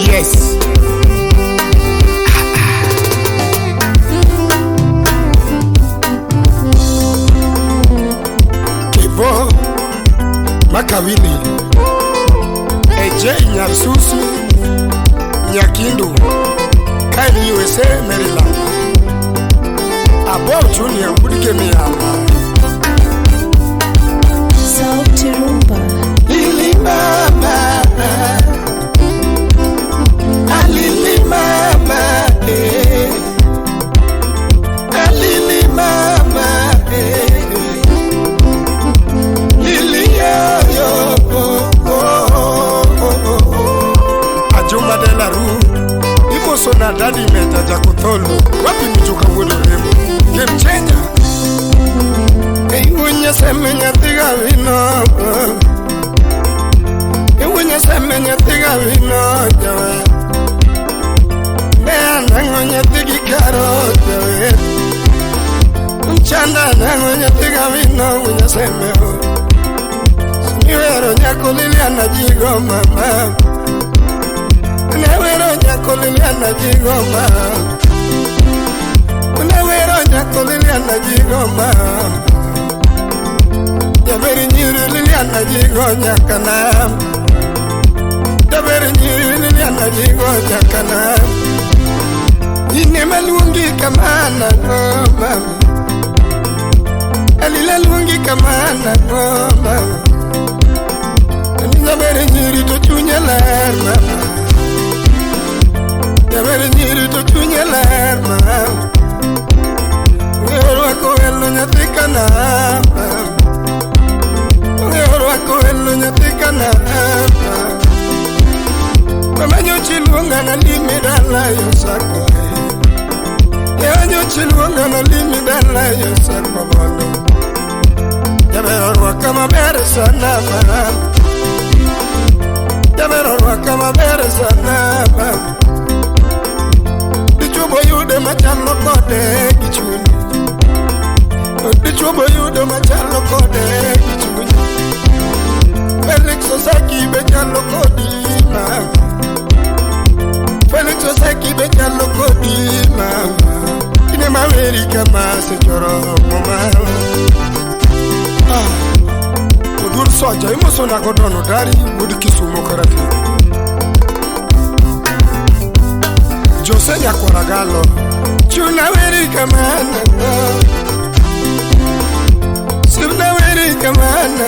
Yes. Kibo Makawili Eje Nyarsusu Nyakindu Kani USA Maryland Abo Junior Budike Miyama Sauti Rumba Lili mama Alili mama eh Alili mama eh Lili yo yo oh, oh, oh, oh. Ajuma de la Rue Imoso na dadi meta jakutholu wapi mchuka wudo remo game changer Iwunya semenya tiga vino Iwunya semenya tiga vino jawe Mea nangonya tigi karo jawe Mchanda nangonya tiga vino unya semeo Smiwero nyako Liliana jigo mama Newero nyako Liliana jigo mama Newero nyako Liliana jigo mama Jaberi nyiri Liliana jigo nyakana Jaberi nyiri Liliana jigo nyakana Ine malungi kamana oh mama Alila lungi kamana oh mama Jaberi nyiri to chunye ler mama Jaberi nyiri to chunye ler mama Ngero elo nyathi kana Ngero elo nyathi kana Mama nyochi luonga na limi dala yo sako Ewa nyochi luonga na limi dala yo sako mondo Jabero rwaka maber sana mama Jabero rwaka maber sana mama Dichuo boyude machalo kode gi chuny Dichuo boyude machalo kode gi chuny Felix Osaki be chalo kodi mama Felix Osaki be chalo kodi mama Ine maweri kama sechoro mama Ah Odur soja imoso na godono dari wudi Kisumo karati Jose Nyakoragalo Chuna weri kama na Suna weri kama na